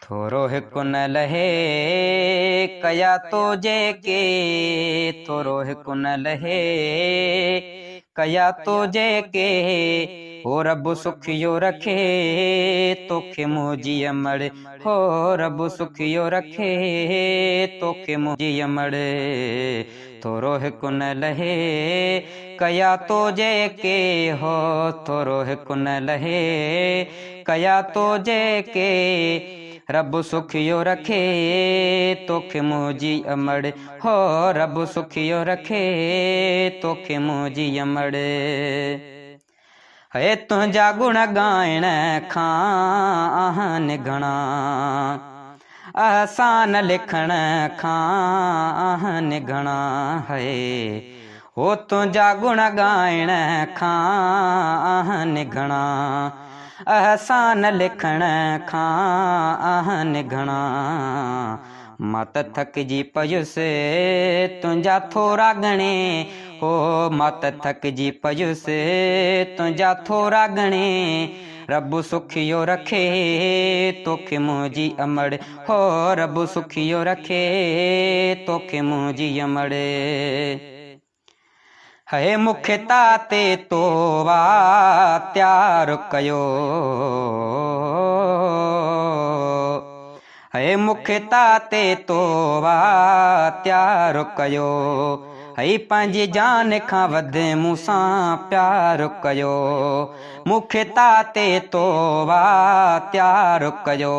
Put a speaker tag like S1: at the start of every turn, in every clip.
S1: ٿورو هڪ نه لهي، ڪيا تو جيڪي، ٿورو هڪ نه لهي، ڪيا تو جيڪي، هو رب سکيو رکي، توکي منهنجي امڙ، هو رب سکيو رکي، توکي منهنجي امڙ، ٿورو هڪ نه لهي، ڪيا تو جيڪي، هو ٿورو هڪ نه لهي، ڪيا تو جيڪي، رب سکيو رکي، توکي منهنجي امڙ، هو رب سکيو رکي، توکي منهنجي امڙ. هي تنهنجا گڻ ڳائڻ کان آهن گهڻا، احسان لکڻ کان آهن گهڻا، هي هو تنهنجا گڻ ڳائڻ کان آهن گهڻا، احسان لکڻ کان آهن گهڻا. مان ته ٿڪجي پيس تنهنجا ٿورا ڳڻي، هو مان ته ٿڪجي پيس تنهنجا ٿورا ڳڻي. رب سکيو رکي توکي منهنجي امڙ، هو رب سکيو رکي توکي منهنجي امڙ. هي مون کي تاتي تو وا تيار ڪيو، هي مون کي تاتي تو وا تيار ڪيو، هي پنهنجي جان کان وڌ مون سان پيار ڪيو، مون کي تاتي تو وا تيار ڪيو،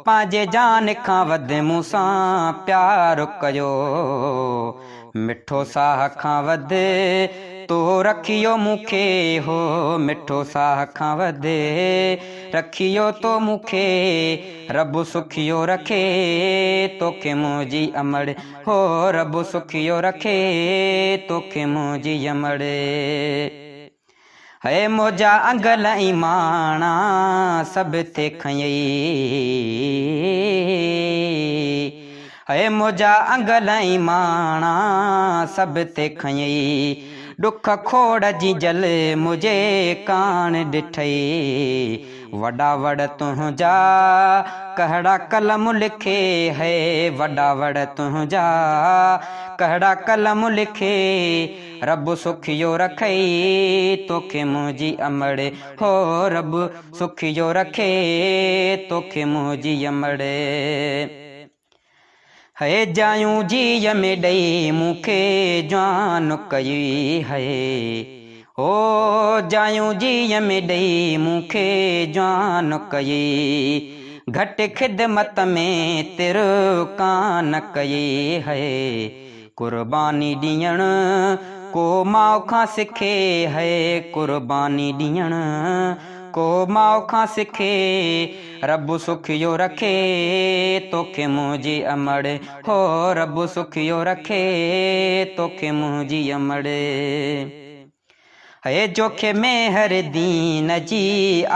S1: پنهنجي جان کان وڌ مون سان پيار ڪيو. مٺو ساهه کان وڌ تو رکيو مون کي، هو مٺو ساهه کان وڌ رکيو تو مون کي، رب سکيو رکي توکي منهنجي امڙ، هو رب سکيو رکي توکي منهنجي امڙ. هي منهنجا انگل ۽ ماڻا سڀ ٿي کنيئي، هي منهنجا انگل ۽ ماڻا سڀ ٿي کنيئي، ڏک کوڙ جي جل منهنجي ڪاڻ ڏٺئي، وڏا وڙ تنهنجا ڪهڙا قلم لکي، هي وڏا وڙ تنهنجا ڪهڙا قلم لکي. رب سکيو رکئي توکي منهنجي امڙ، هو رب سکيو رکي توکي منهنجي امڙ. هي جايون جيء ۾ ڏئي مون کي جوان ڪئي، هي هو جايون جيء ۾ ڏئي مون کي جوان ڪئي، گهٽ خدمت ۾ تر ڪان ڪئي، هي قرباني ڏيڻ ڪو ماء کان سکي، هي قرباني ڏيڻ ڪو ماء کان سکي، رب سکيو رکي توکي منهنجي امڙ، هو رب سکيو رکي توکي منهنجي امڙ. هي جوکي مهر دين جي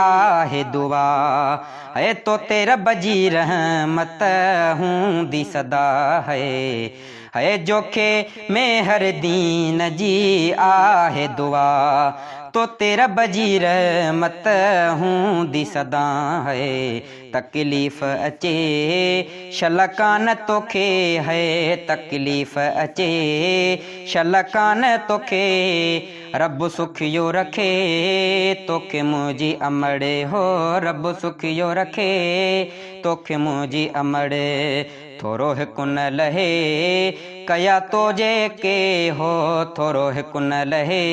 S1: آهي دعا، هي توتي رب جي رحمت هوندي سدا، هي هي جوکي مهر دين جي آهي دعا، توتي رب جي رحمت هوندي سدا، هي تڪليف اچي شل ڪانه توکي، هي تڪليف اچي شل ڪانه توکي، رب سکيو رکي توکي منهنجي امڙ، هو رب سکيو رکي توکي منهنجي امڙ. ٿورو هڪ نه لهي، ڪيا تو جيڪي، هو ٿورو هڪ نه لهي،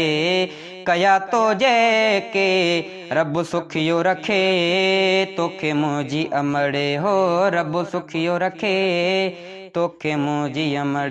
S1: ڪيا تو جيڪي، رب سکيو رکي توکي منهنجي امڙ، هو رب سکيو رکي توکي منهنجي امڙ.